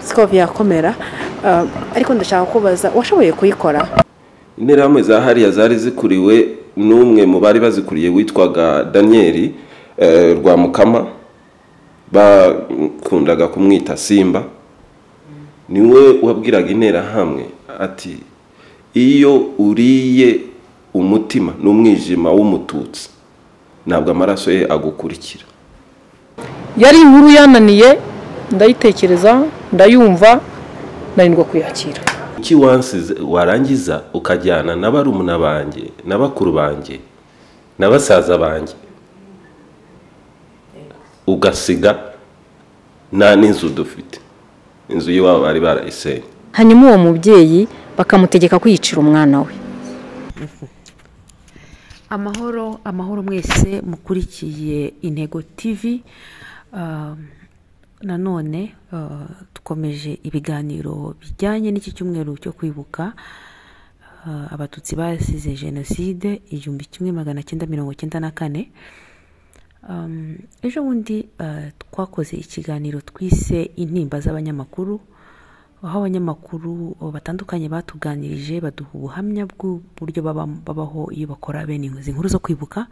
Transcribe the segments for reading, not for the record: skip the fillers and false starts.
Scovia komera, ariko ndashaka kubaza washoboye kuyikora? Interahamwe za hariya zari zikuriwe n'umwe mu bari bazikuriye witwaga Daniel Rwamukama, bakundaga kumwita Simba. Niwe wabwiraga interahamwe ati iyo uriye umutima n'umwijima w'umututsi ntabwo amaraso ye agukurikira. Yari inkuru yananiye, ndayitekereza, ndayumva, narindwa kuyakira. Kuki wansize warangiza ukajyana na barumuna banjye na bakuru banjye na basaza banjye, ugasiga nta n'inzu dufite, inzu y'iwabo bari barayisenye. Hanyuma uwo mubyeyi bakamutegeka kwiyicira umwana we. Amahoro, amahoro mwese mukurikiye Intego TV. Nanone dukomeje ibiganiro bijyanye n'iki cyumweru cyo kwibuka Abatutsi basize jenoside 1994. Ejo bundi twakoze ikiganiro twise intimba z'abanyamakuru, aho abanyamakuru batandukanye batuganirije baduha ubuhamya bw'uburyo babaho iyo bakora bene izi nkuru zo kwibuka.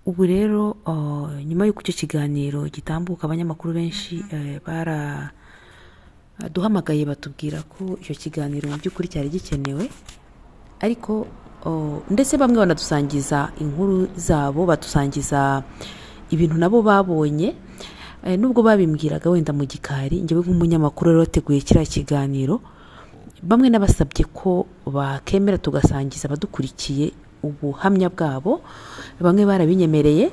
Ubu rero nyuma y'uko icyo kiganiro gitambuka, abanyamakuru benshi baraduhamagaye batubwira ko icyo kiganiro mu by'ukuri cyari gikenewe, ariko ndetse bamwe banadusangiza inkuru zabo, batusangiza ibintu nabo babonye. Nubwo babimbwiraga wenda mu gikari, njyewe nk'umunyamakuru rero wateguye kiriya kiganiro, bamwe nabasabye ko bakemera tugasangiza abadukurikiye ubuhamya bwabo. Bamwe barabinyemereye,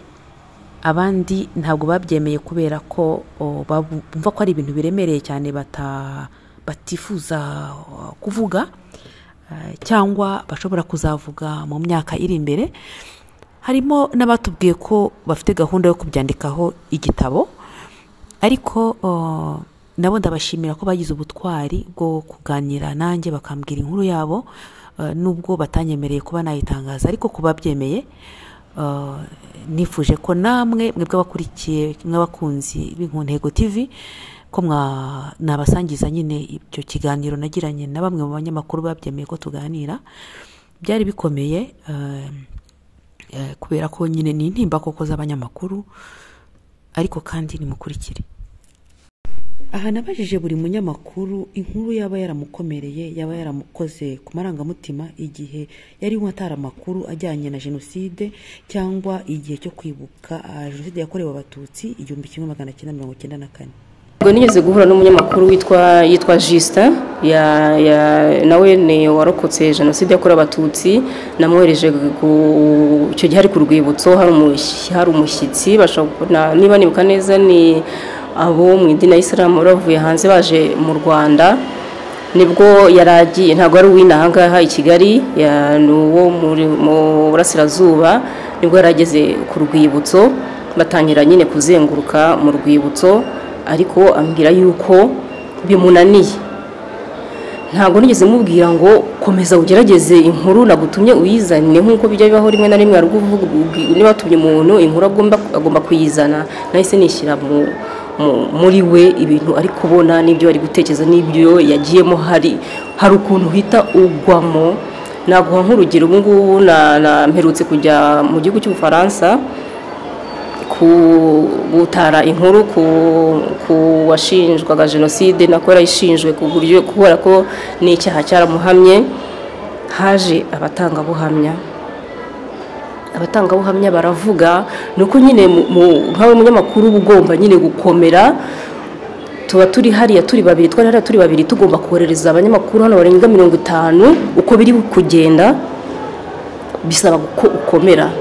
abandi ntabwo babyemeye kubera ko bumva ko ari ibintu biremereye cyane batifuza kuvuga, cyangwa bashobora kuzavuga mu myaka iri imbere. Harimo n'abatubwiye ko bafite gahunda yo kubyandikaho igitabo, ariko nabo ndabashimira ko bagize ubutwari bwo kuganira nanjye bakambwira inkuru yabo, nubwo batanyemereye kuba nayitangaza, ariko kuba byemeye nifuje ko namwe mwebwe abakurikiye mw'abakunzi b'Intego TV ko nabasangiza nyine ibyo kiganiro nagiranye na bamwe mu banyamakuru babyemeye ko tuganira. Byari bikomeye kubera ko nyine ni intimba koko z'abanyamakuru, ariko kandi nimukurikire. Aha nabajije buri munyamakuru inkuru yaba yaramukomereye, yaba yaramukoze ku marangamutima igihe yari atara amakuru ajyanye na jenoside cyangwa igihe cyo kwibuka jenoside yakorewe Abatutsi 1994. Ubwo nigeze guhura n'umunyamakuru yitwa Justin, nawe ni warokotse jenoside yakorewe Abatutsi. Namwohereje icyo gihe ari ku rwibutso, hari umushyitsi, niba nibuka neza ni abo mu idini ya Isilamu bavuye hanze baje mu Rwanda, nibwo yaragiye, ntabwo ari uw'inaha ngaha i Kigali, ni uwo mu Burasirazuba, nibwo yarageze ku rwibutso, batangira nyine kuzenguruka mu rwibutso, ariko ambwira yuko bimunaniye. Ntabwo nigeze mubwira ngo komeza ugerageze inkuru nagutumye uyizane, nk'uko bijya bibaho rimwe na rimwe niba watumye umuntu inkuru agomba kuyizana. Nahise nishyira muri we ibintu ari kubona n'ibyo ari gutekereza n'ibyo yagiyemo, hari ukuntu uhita ugwamo. Naguha nk'urugero, ubu ngubu mperutse kujya mu gihugu cy'Ubufaransa gutara inkuru ku washinjwaga jenoside, nako yarayishinjwe ku buryo kubera ko n'icyaha cyaramuhamye. Haje abatangabuhamya, baravuga nuko nyine nkawe munyamakuru uba ugomba nyine gukomera. Tuba turi hariya turi babiri, twari hariya turi babiri, tugomba koherereza abanyamakuru hano barenga 50 uko biri kugenda, bisaba ko ukomera.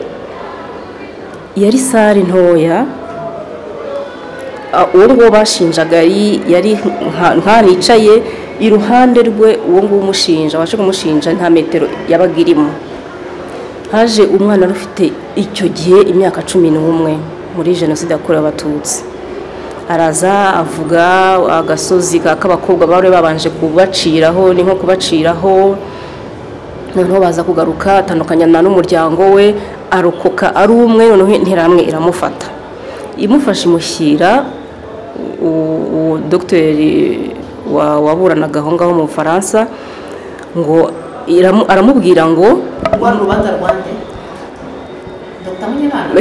Yari sare ntoya, uwo nguwo bashinjaga yari nkanicaye iruhande rwe, uwo nguwo umushinja waje kumushinja nta metero yabaga irimo. Haje umwana ufite icyo gihe imyaka 11 muri jenoside yakorewe Abatutsi, araza avuga agasozi k'abakobwa bari babanje kubaciraho, ni nko kubaciraho, noneho baza kugaruka atandukanya n'umuryango we, arokoka ari umwe, noneho interahamwe iramufata, imufashe imushyira Dogiteri waburanaga aho ngaho mu Bufaransa ngo aramubwira ngo urubanza rwande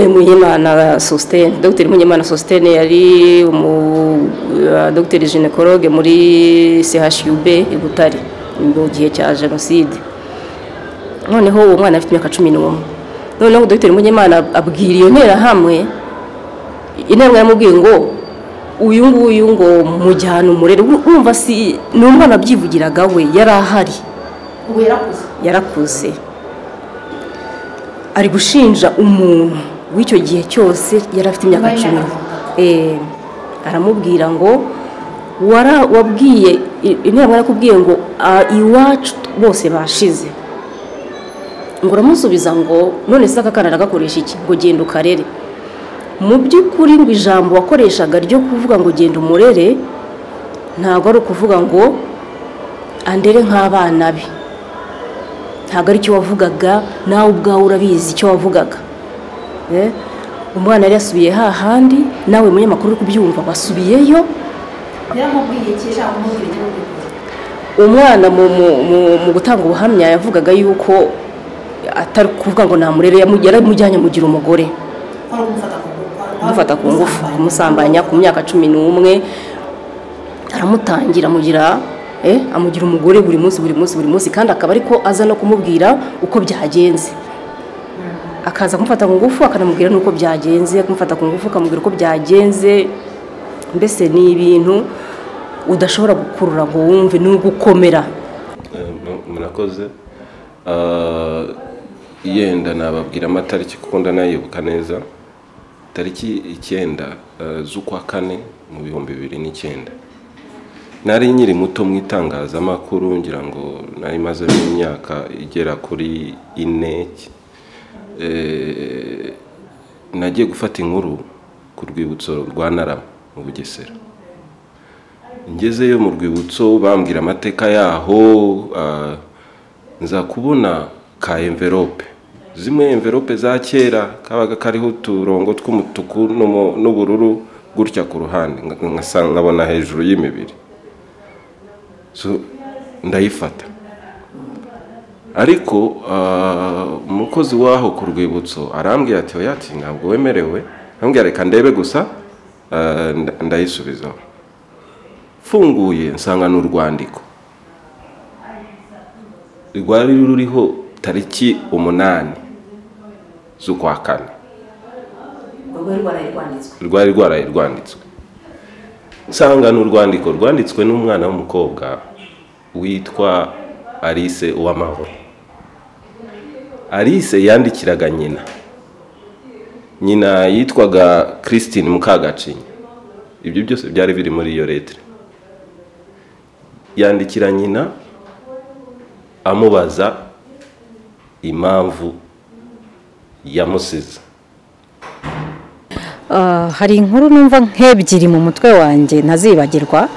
Munyemana Sostene, Dr Munyemana Sostene yari umu dogiteri gynécologue muri CHUB i Butare mu gihe cya jenoside. Noneho uwo mwana afite imyaka 11. Noneho Dr Munyemana abwira iyo nterahamwe, interahamwe yaramubwiye ngo uyu nguyu ngo mujyana umurere. Urumva si ni umwana abyivugiraga we, yari ahari, ubu yarakuze ari gushinja umuntu w'icyo gihe cyose yari afite imyaka 10. Aramubwira ngo wabwiye interahamwe yarakubwiye ngo iwacu bose bashize. Ngo uramusubiza ngo none se aka kana aragakoresha iki, ngo genda ukarere. Mu by'ukuri ngo ijambo wakoreshaga ryo kuvuga ngo genda umurere ntabwo ari ukuvuga ngo andere nk'abana be, ntabwo ari icyo wavugaga, nawe ubwawe urabizi icyo wavugaga. Umwana yari yasubiye hahandi, nawe munyamakuru uri kubyumva wasubiyeyo. Umwana mu gutanga ubuhamya yavugaga yuko atari kuvuga ngo namurere, yaramujyanye amugira umugore, kumufata ku ngufu, kumusambanya ku myaka 11, aramutangira amugira amugira umugore buri munsi buri munsi buri munsi, kandi akaba ariko aza no kumubwira uko byagenze. Akaza kumufata ku ngufu akanamubwira nuko byagenze, kumufata ku ngufu akamubwira uko byagenze. Mbese ni ibintu udashobora gukurura ngo wumve, ni ugukomera. Murakoze. Yenda nababwira amatariki kuko ndanayibuka neza. Tariki 9 z'ukwa 4 mu 2009. Nari nkiri muto mu itangazamakuru, ngira ngo nari maze imyaka igera kuri 4. Nagiye gufata inkuru ku rwibutso rwa Ntarama mu Bugesera. Ngezeyo mu rwibutso bambwira amateka yaho, nza kubona ka envelope, zimwe envelope za kera kabaga kariho uturongo tw'umutuku n'ubururu gutya ku ruhande, nkabona hejuru y'imibiri. So ndayifata, ariko umukozi waho ku rwibutso arambwira ati oya, ati ntabwo wemerewe. Arambwira reka ndebe gusa, ndayisubizaho. Funguye nsanga n'urwandiko rwari ruriho tariki 8 z'ukwa 4, rwari rwaraye rwanditswe. Nsanga n'urwandiko rwanditswe n'umwana w'umukobwa witwa Alice Uwamahoro. Alice yandikiraga nyina, nyina yitwaga Christine Mukagacinya. Ibyo byose byari biri muri iyo lettre. Yandikira nyina amubaza impamvu yamusize. Hari inkuru numva nk'ebyiri mu mutwe wanjye ntazibagirwa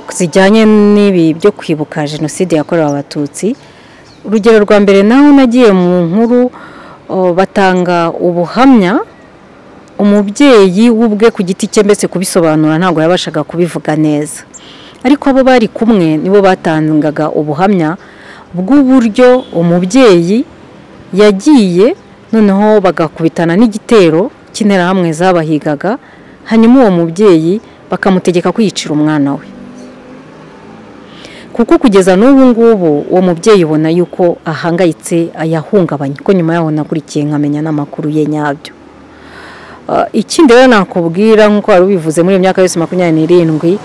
zijyanye n'ibi byo kwibuka jenoside yakorewe Abatutsi. Urugero rwa mbere, naho nagiye mu nkuru batanga ubuhamya, umubyeyi w'ubwe ku giti cye mbese kubisobanura ntabwo yabashaga kubivuga neza, ariko abo bari kumwe nibo batangaga ubuhamya bw'uburyo umubyeyi yagiye noneho bagakubitana n'igitero cy'interahamwe zabahigaga, hanyuma uwo mubyeyi bakamutegeka kwiyicira umwana we. Kuko kugeza n'ubu ngubu uwo mubyeyi ubona yuko ahangayitse, ayahungabanye, ko nyuma yaho nakurikiye nkamenya n'amakuru ye nyabyo. Ikindi rero nakubwira nk'uko wari ubivuze, muri iyo myaka yose 27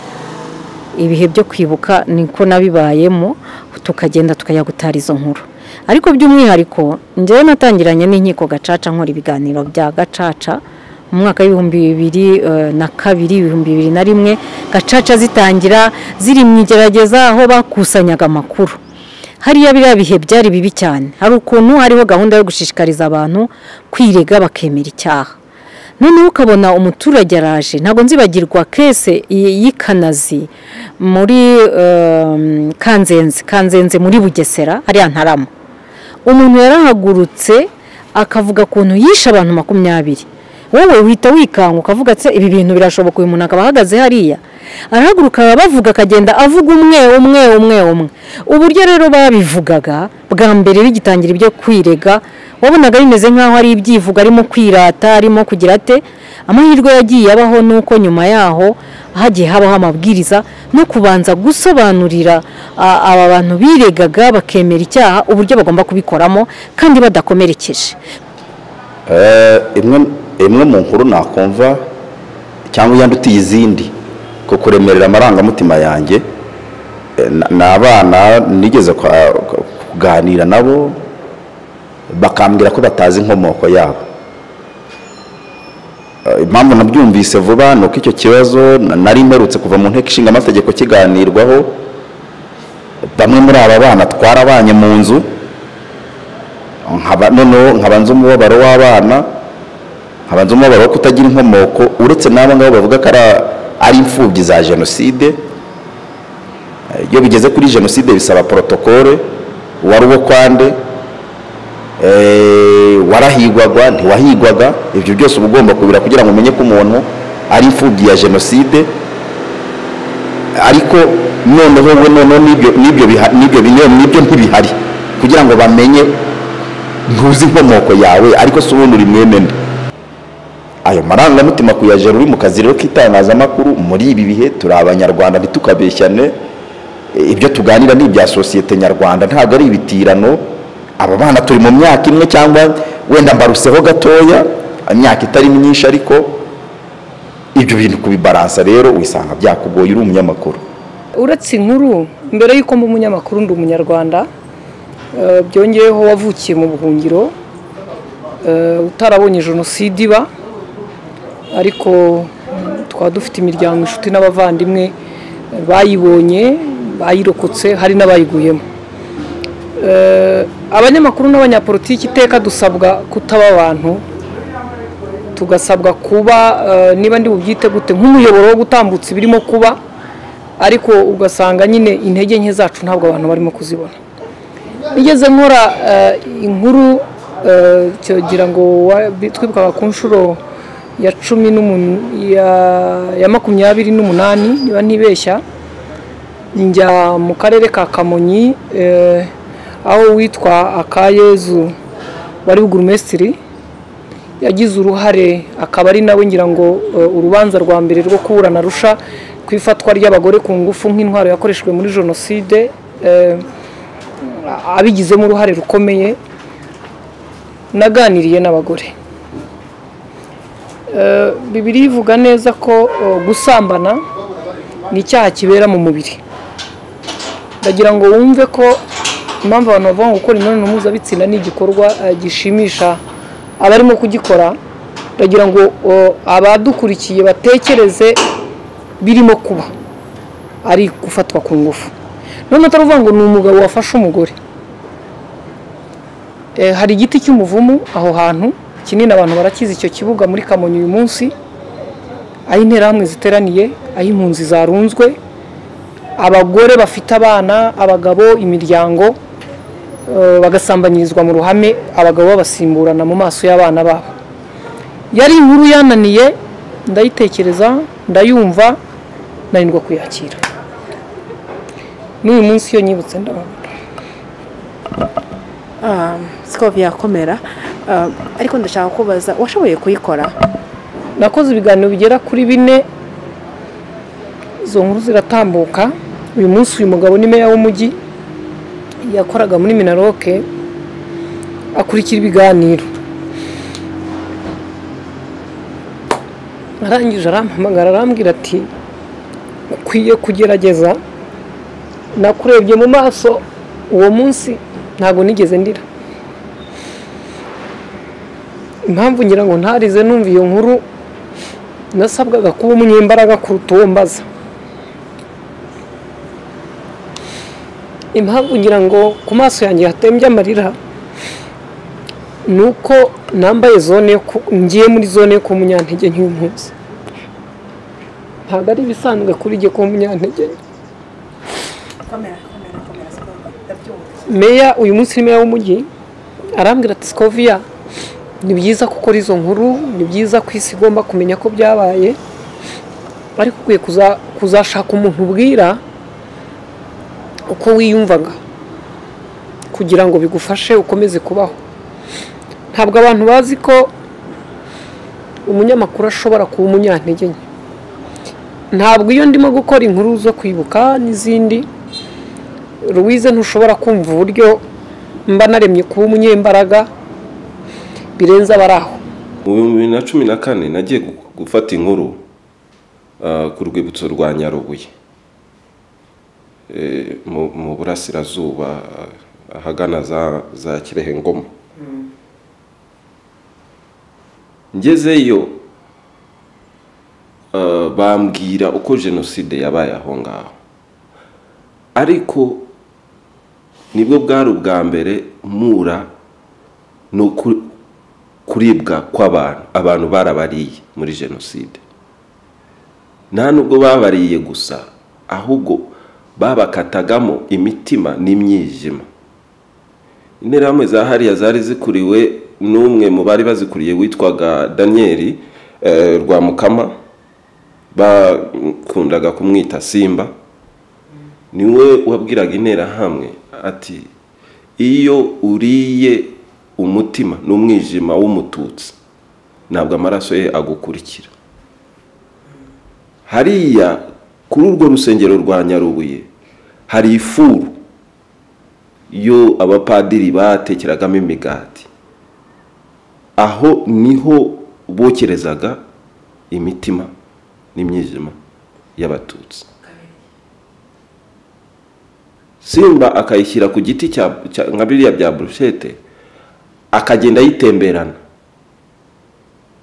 ibihe byo kwibuka niko nabibayemo, tukagenda tukajya gutara izo nkuru. Ariko by'umwihariko njyewe natangiranye n'inkiko gacaca, nkora ibiganiro bya gacaca mu mwaka w'2002, 2001, gacaca zitangira ziri mu igerageza aho bakusanyaga amakuru. Hariya biriya bihe byari bibi cyane, hari ukuntu hariho gahunda yo gushishikariza abantu kwirega bakemera icyaha. Noneho ukabona umuturage araje, ntabwo nzibagirwa kese y'Ikanazi muri Kanzenze muri Bugesera, hariya Ntarama. Umuntu yarahagurutse akavuga ukuntu yishe abantu 20. Wowe uhita wikanga ukavuga ati ibi bintu birashoboka, uyu muntu akaba ahagaze hariya arahaguruka bavuga, akagenda avuga umwe umwe umwe umwe. Uburyo rero babivugaga bwa mbere bigitangira ibyo kwirega, wabonaga bimeze nk'aho ari ibyivuga, arimo kwirata, arimo kugira ate. Amahirwe yagiye abaho nuko nyuma yaho hagiye habaho amabwiriza no kubanza gusobanurira aba bantu biregaga bakemera icyaha uburyo bagomba kubikoramo kandi badakomerekeje. Imwe mu nkuru nakumva cyangwa yandutiye izindi ko kuremerera amarangamutima yanjye, n'abana nigeze kuganira nabo bakambwira ko batazi inkomoko yabo. Impamvu nabyumvise vuba ni uko icyo kibazo nari mperutse kuva mu nteko ishinga amategeko kiganirwaho. Bamwe muri aba bana twarabanye mu nzu, noneho nkaba nzi umubabaro w'abana, nkaba nzi umubabaro wo kutagira inkomoko, uretse n'abo ngabo bavuga ko ari imfubyi za jenoside. Iyo bigeze kuri jenoside bisaba protokole, wari uwo kwande, warahigwaga ntiwahigwaga, ibyo byose uba ugomba kubira kugira ngo umenye ko umuntu ari imfubyi ya jenoside. Ariko noneho we noneho n'ibyo ntibihari kugira ngo bamenye ntuzi inkomoko yawe, ariko si ubundi uri mwene nde. Ayo marangamutima kuyajera uri mu kazi rero k'itangazamakuru muri ibi bihe, turi abanyarwanda ntitukabeshyane, ibyo tuganira ni ibya sosiyete nyarwanda, ntabwo ari ibitirano. Aba bana turi mu myaka imwe cyangwa wenda mbaruseho gatoya, imyaka itari myinshi, ariko ibyo bintu kubibaransa rero wisanga byakugoye uri umunyamakuru. Uretse inkuru, mbere y'uko mba umunyamakuru ndi umunyarwanda, byongeyeho wavukiye mu buhungiro, utarabonye jenoside iba, ariko twaba dufite imiryango, inshuti n'abavandimwe bayibonye, bayirokotse, hari n'abayiguyemo. Abanyamakuru n'abanyapolitiki iteka dusabwa kutaba abantu, tugasabwa kuba niba ndi bubyite gute nk'umuyoboro wo gutambutsa ibirimo kuba, ariko ugasanga nyine intege nke zacu ntabwo abantu barimo kuzibona. Nigeze nkora inkuru cyogira ngo twibukaga ku nshuro ya 28 niba ntibeshya, njya mu karere ka Kamonyi aho witwa Akayezu wari burugumesitiri yagize uruhare, akaba ari nawe ngira ngo urubanza rwa mbere rwo kuburana rusha ku ifatwa ry'abagore ku ngufu nk'intwaro yakoreshejwe muri jenoside, abigizemo uruhare rukomeye. Naganiriye n'abagore. Bibiliya ivuga neza ko gusambana ni icyaha kibera mu mubiri. Ndagira ngo wumve ko impamvu abantu bavuga ngo gukora imibonano mpuzabitsina ni igikorwa gishimisha abarimo kugikora, ndagira ngo abadukurikiye batekereze birimo kuba ari gufatwa ku ngufu. None atari ngo ni umugabo wafashe umugore. Hari igiti cy'umuvumu aho hantu kinini, abantu barakizi icyo kibuga muri Kamonyi uyu munsi, aho interahamwe ziteraniye, aho impunzi zarunzwe, abagore bafite abana, abagabo, imiryango, bagasambanyirizwa mu ruhame, abagabo babasimburana mu maso y'abana babo. Yari inkuru yananiye, ndayitekereza, ndayumva, narindwa kuyakira. N'uyu munsi iyo nyibutse ndababara. Scovia komera, ariko ndashaka kubaza, washoboye kuyikora? Nakoze ibiganiro bigera kuri 4, izo nkuru ziratambuka. Uyu munsi uyu mugabo ni meya w'umujyi, yakoraga muri Minaroke, akurikira ibiganiro. Arangije arampamagara arambwira ati ukwiye kugerageza, nakurebye mu maso uwo munsi ntabwo nigeze ndira. Impamvu ngira ngo ntarize numva iyo nkuru, nasabwaga kuba umunyembaraga kuruta uwo mbaza. Impamvu ngira ngo ku maso yanjye hatembye amarira nuko nambaye zone, ngiye muri zone yo kuba umunyantege nk'uyu munsi. Ntabwo ari ibisanzwe kuri jye kuba umunyantege nke. Meya uyu munsi ni meya w'umujyi, arambwira ati Scovia, Ni byiza gukora izo nkuru, ni byiza ko isi igomba kumenya ko byabaye, ariko ukwiye kuzashaka umuntu ubwira uko wiyumvaga kugira ngo bigufashe ukomeze kubaho. Ntabwo abantu bazi ko umunyamakuru ashobora kuba umunyantege nke. Ntabwo iyo ndimo gukora inkuru zo kwibuka n'izindi, Louise, ntushobora kumva uburyo mba naremye kuba umunyembaraga birenze abari aho. Mu 2014 nagiye gufata inkuru ku rwibutso rwa Nyarubuye mu burasirazuba ahagana za Kirehe Ngoma. Ngezeyo bambwira uko jenoside yabaye aho ngaho, ariko nibwo bwari ubwa mbere mura no kuribwa kw'abantu. Abantu barabariye muri jenoside, nta nubwo babariye gusa, ahubwo babakatagamo imitima n'imyijima. Interahamwe za hariya zari zikuriwe n'umwe mu bari bazikuriye witwaga Daniel Rwamukama, bakundaga kumwita Simba. Niwe wabwiraga interahamwe ati iyo uriye umutima n'umwijima w'umututsi ntabwo amaraso ye agukurikira. Hariya kuri urwo rusengero rwa Nyarubuye hari ifuru yo abapadiri batekeragamo imigati, aho niho bokerezaga imitima n'imyijima y'abatutsi. Simba akayishyira ku giti nka biriya bya brushete, akagenda yitemberana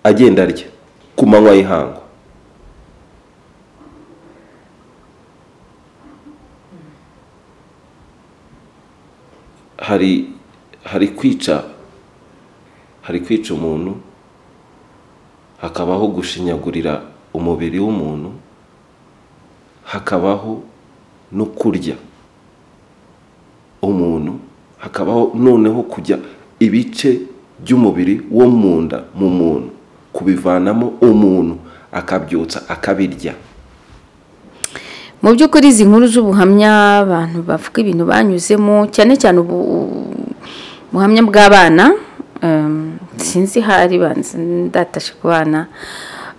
agenda arya ku manywa y'ihangu. Hari kwica umuntu, hakabaho gushinyagurira umubiri w'umuntu, hakabaho no kurya umuntu, hakabaho noneho kujya ibice by'umubiri wo mu nda mu muntu, kubivanamo umuntu akabyotsa akabirya. Mu by'ukuri izi nkuru z'ubuhamya abantu bavuga ibintu banyuzemo, cyane cyane ubuhamya bw'abana, sinzi hari banze ndatashe ku bana,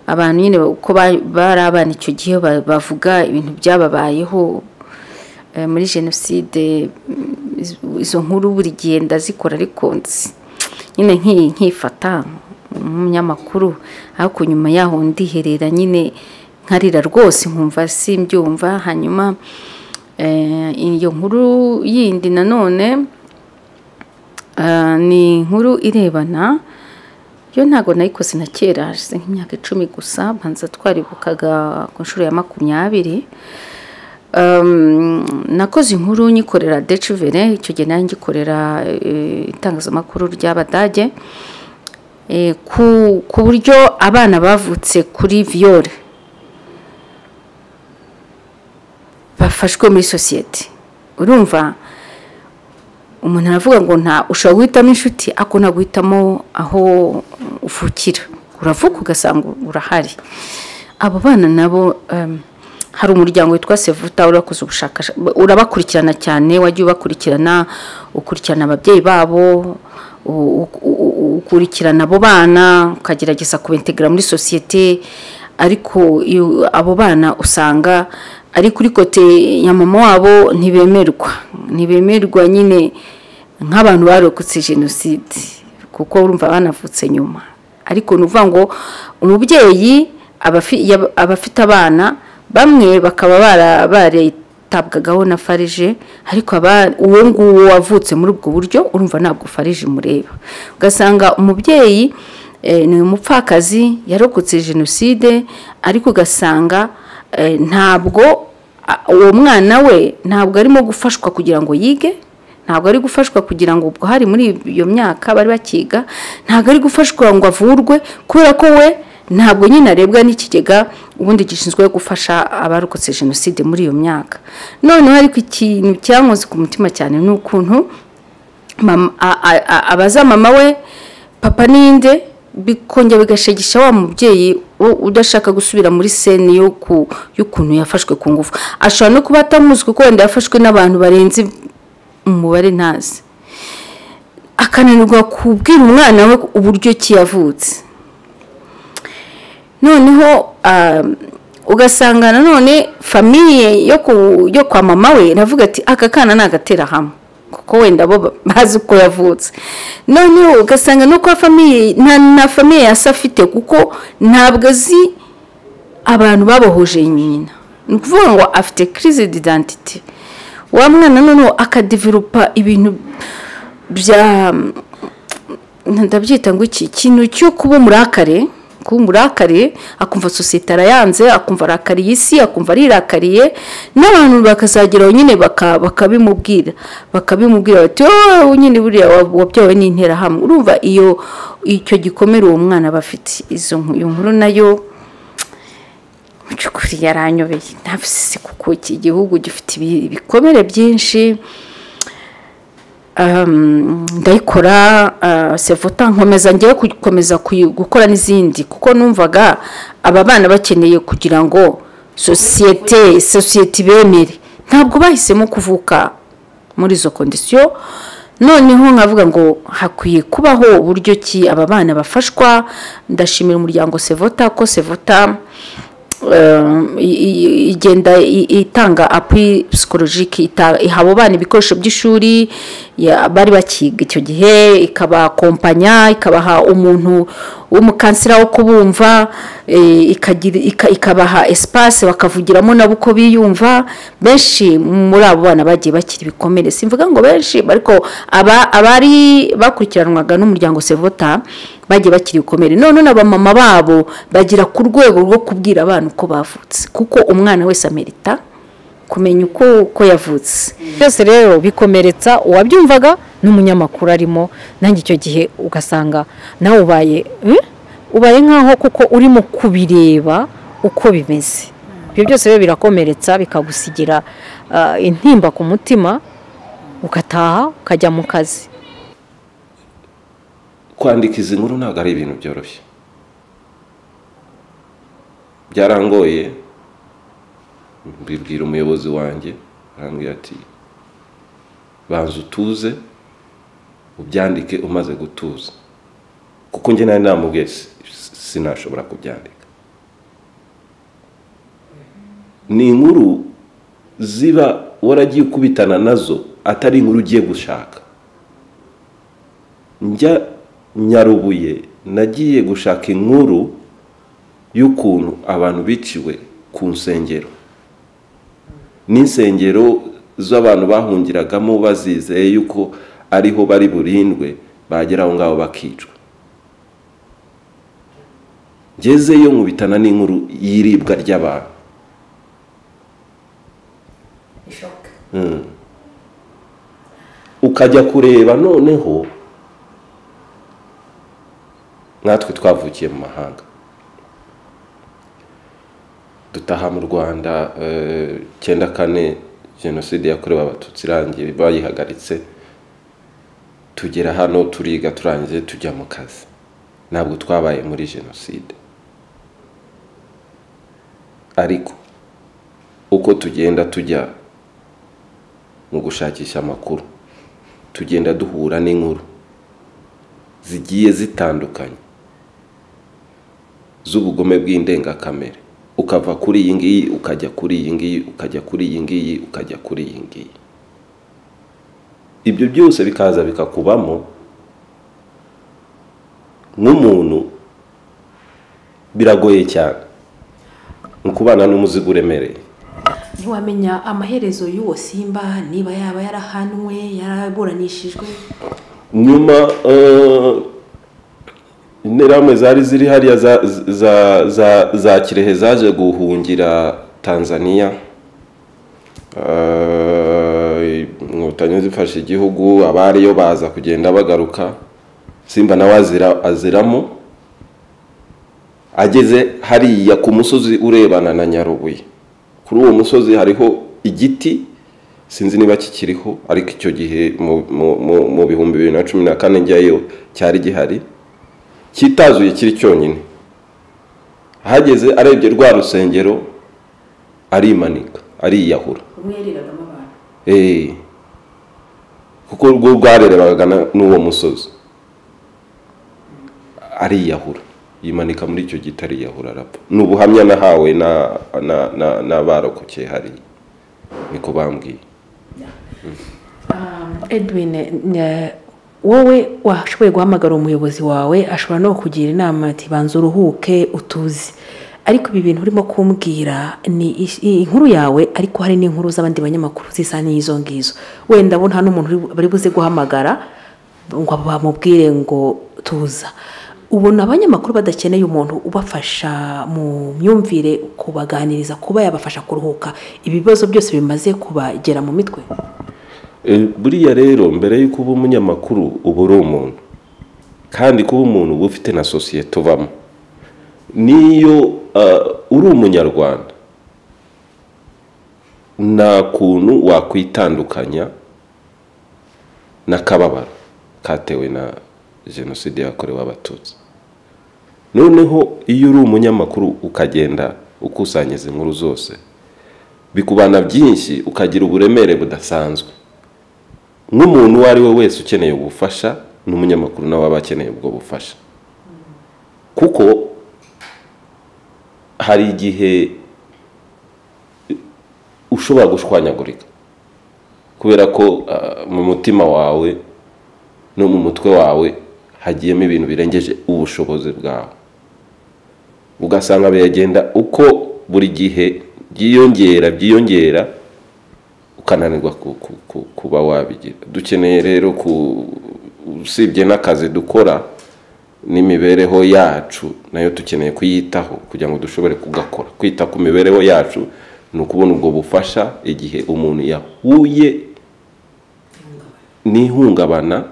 abantu nyine uko bari abana icyo gihe bavuga ibintu byababayeho muri jenoside. Izo nkuru buri gihe ndazikora, ariko nyine nkifata umunyamakuru, ariko nyuma yaho ndiherera nyine nkarira rwose nkumva simbyumva. Hanyuma iyo nkuru yindi nanone ni inkuru irebana, yo ntago nayikoze na kera, hashize nk'imyaka 10 gusa, banza twaribukaga ku nshuro ya 20. Nakoze inkuru nyikorera Deutsche-Welle, icyo gihe nari ngikorera itangazamakuru ry'Abadage, ku buryo abana bavutse kuri viol bafashwe muri sosiyete. Urumva umuntu aravuga ngo nta ushobora guhitamo inshuti, ako nta guhitamo aho uvukira, uravuka ugasanga urahari. Abo bana nabo hari umuryango witwa Sevuta urakoze ubushakashatsi, urabakurikirana cyane, wagiye ubakurikirana, ukurikirana ababyeyi babo, ukurikirana abo bana, ukagerageza kubentegra muri sosiyete. Ariko abo bana usanga ari kuri kote ya mama wabo ntibemerwa nyine nk'abantu barokotse jenoside, kuko urumva banavutse nyuma. Ariko nuvuga ngo umubyeyi abafite abana bamwe bakaba baritabwagaho na farije, ariko uwo nguwo wavutse muri ubwo buryo urumva ntabwo farije mureba. Ugasanga umubyeyi ni umupfakazi yarokotse jenoside, ariko ugasanga ntabwo uwo mwana we ntabwo arimo gufashwa kugira ngo yige, ntabwo ari gufashwa kugira ngo ubwo hari muri iyo myaka bari bakiga, ntabwo ari gufashwa ngo avurwe, kubera ko we ntabwo nyine arebwa n'ikigega ubundi gishinzwe gufasha abarokotse jenoside muri iyo myaka. Noneho ariko ikintu cyankoze ku mutima cyane ni ukuntu abaza mama we Papa ninde? Bikongera bigashegesha wa mubyeyi udashaka gusubira muri scene y'ukuntu yafashwe ku ngufu. Ashobora no kuba atamuzi kuko wenda yafashwe n'abantu barenze umubare ntazi, akananirwa kubwira umwana we uburyo ki yavutse. Noneho ugasanga nanone famille yo kwa mama we navuga ati aka kana nagatera hamwe kuko wenda bo bazi uko yavutse. Noneho ugasanga no kwa famille na famille yasafite kuko ntabwo azi abantu babohoje nyina. Ni ukuvuga ngo afite crise d'identité. Wa mwana noneho akadevelopa ibintu bya ndabyita ngo iki kintu cyo kuba umurakare, akumva sosiyete arayanze, akumva arakariye isi, akumva arirakariye, n'abantu bakazageraho nyine bakabimubwira bati wowe nyine buriya wabyawe n'interahamwe. Urumva iyo icyo gikomere uwo mwana bafite. Izo nkuru nayo mu by'ukuri yaranyobeye, ntabwo kuko iki gihugu gifite ibikomere byinshi. Ndayikora Sevota, nkomeza ngiye gukomeza gukora n'izindi kuko numvaga aba bana bakeneye kugira ngo sosiyete bemere. Ntabwo bahisemo kuvuka muri izo condition. Noneho nkavuga ngo hakwiye kubaho uburyo ki aba bana bafashwa. Ndashimira umuryango Sevota ko Sevota igenda itanga appui psychologique, iha abo bana ibikoresho by'ishuri bari bakiga icyo gihe, ikabakompanya, ikabaha umuntu w'umukansera wo kubumva, ikabaha espace bakavugiramo nabo uko biyumva. Benshi muri abo bana bagiye bakira ibikomere, simvuga ngo benshi ariko abari bakurikiranwaga n'umuryango Sevota bagiye bakira ibikomere. None n'abamama babo bagira ku rwego rwo kubwira abana uko bavutse, kuko umwana wese amerita kumenya uko yavutse. Byose rero bikomeretsa uwabyumvaga n'umunyamakuru arimo. Nanjye icyo gihe ugasanga nawe ubaye nkaho kuko urimo kubireba uko bimeze. Ibyo byose rero birakomeretsa, bikagusigira intimba ku mutima, ugataha ukajya mu kazi. Kwandika izi nkuru ntabwo ari ibintu byoroshye, byarangoye. Mbibwira umuyobozi wanjye, arambwira ati banza utuze ubyandike umaze gutuza, kuko njye nari namubwiye sinashobora kubyandika. Ni inkuru ziba waragiye ukubitana nazo, atari inkuru ugiye gushaka. Njya Nyarubuye nagiye gushaka inkuru y'ukuntu abantu biciwe ku nsengero, n'insengero z'abantu bahungiragamo bazizeye yuko ariho bari burindwe, bagera aho ngaho bakicwa. Ngezeyo nkubitana n'inkuru y'iribwa ry'abantu. Ukajya kureba noneho natwe twavukiye mu mahanga, dutaha mu Rwanda 94 jenoside yakorewe Abatutsi irangiye bayihagaritse, tugera hano turiga, turangiye tujya mu kazi. Ntabwo twabaye muri jenoside, ariko uko tugenda tujya mu gushakisha amakuru, tugenda duhura n'inkuru zigiye zitandukanye z'ubugome bw'indengakamere. Ukava kuri iyi ngiyi ukajya kuri iyi ngiyi, ukajya kuri iyi ngiyi, ukajya kuri iyi ngiyi. Ibyo byose bikaza bikakubamo nk'umuntu, biragoye cyane kubana n'umuzigo uremereye. Ntiwamenya amaherezo y'uwo Simba, niba yaba yarahanwe, yaraburanishijwe. Nyuma interahamwe zari ziri hariya za Kirehe zaje guhungira Tanzania. Inkotanyi zifashe igihugu, abariyo baza kugenda bagaruka. Simba nawe aziramo, ageze hariya ku musozi urebana na Nyarubuye. Kuri uwo musozi hariho igiti, sinzi niba kikiriho, ariko icyo gihe mu 2014 njyayo cyari gihari. Cyitazuye kiri cyonyine. Ahageze arebye rwa rusengero arimanika, ariyahura. Kuko rwo rwarerebaga n'uwo musozi. Ariyahura, yimanika muri icyo giti ariyahura arapfa. Ni ubuhamya nahawe n'abarokokeye hariya, niko bambwiye. Edwin, wowe washoboye guhamagara umuyobozi wawe, ashobora no kugira inama ati banza uruhuke utuze, ariko ibi bintu urimo kumbwira ni inkuru yawe, ariko hari n'inkuru z'abandi banyamakuru zisa n'izo ngizo. Wenda bo nta n'umuntu bari buze guhamagara ngo bamubwire ngo tuza. Ubona abanyamakuru badakeneye umuntu ubafasha mu myumvire, kubaganiriza, kuba yabafasha kuruhuka ibibazo byose bimaze kubagera mu mitwe? Buriya rero mbere y'uko uba umunyamakuru uba uri umuntu, kandi kuba umuntu uba ufite na sosiyete ubamo. Niyo uri umunyarwanda nta kuntu wakwitandukanya n'akababaro katewe na jenoside yakorewe Abatutsi. Noneho iyo uri umunyamakuru ukagenda ukusanyiza inkuru zose, bikubana byinshi, ukagira uburemere budasanzwe. Nk'umuntu uwo ari we wese ukeneye ubufasha, n'umunyamakuru nawe aba akeneye ubwo bufasha, kuko hari igihe ushobora gushwanyagurika kubera ko mu mutima wawe no mu mutwe wawe hagiyemo ibintu birengeje ubushobozi bwawe, ugasanga biragenda uko buri gihe byiyongera ukananirwa kuba wabigira. Dukeneye rero, usibye n'akazi dukora n'imibereho yacu nayo dukeneye kuyitaho kugira ngo dushobore kugakora. Kwita ku mibereho yacu ni ukubona ubwo bufasha igihe umuntu yahuye n'ihungabana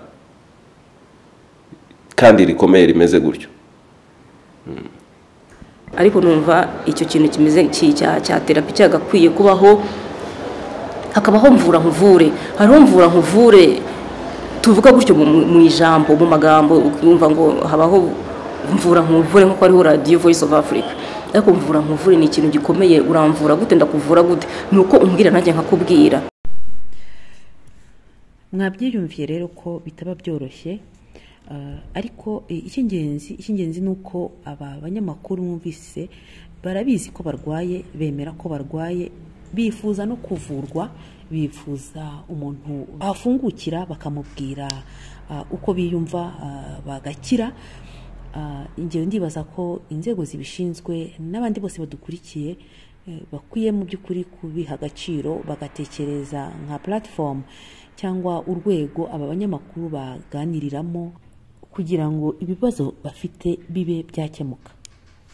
kandi rikomeye rimeze gutyo. Ariko numva icyo kintu kimeze cya terapi cyagakwiye kubaho, hakabaho mvura nkuvure. Hariho mvura nkuvure tuvuga gutyo mu ijambo, mu magambo, ukumva ngo habaho mvura nkuvure nkuko hariho Radio Voice of Africa. Ariko mvura nkuvure ni ikintu gikomeye. Uramvura gute, ndakuvura gute? Nuko umbwira nanjye nkakubwira. Mwabyiyumviye rero ko bitaba byoroshye, ariko icy'ingenzi ni uko aba banyamakuru mwumvise barabizi ko barwaye, bemera ko barwaye, bifuza no kuvurwa, bifuza umuntu afungukira bakamubwira uko biyumva bagakira. Ingero ndibaza ko inzego zibishinzwe n'abandi bose badukurikiye bakwiye mu by'ukuri kubiha agaciro, bagatekereza nka platform cyangwa urwego aba banyamakuru baganiriramo kugira ngo ibibazo bafite bibe byakemuka.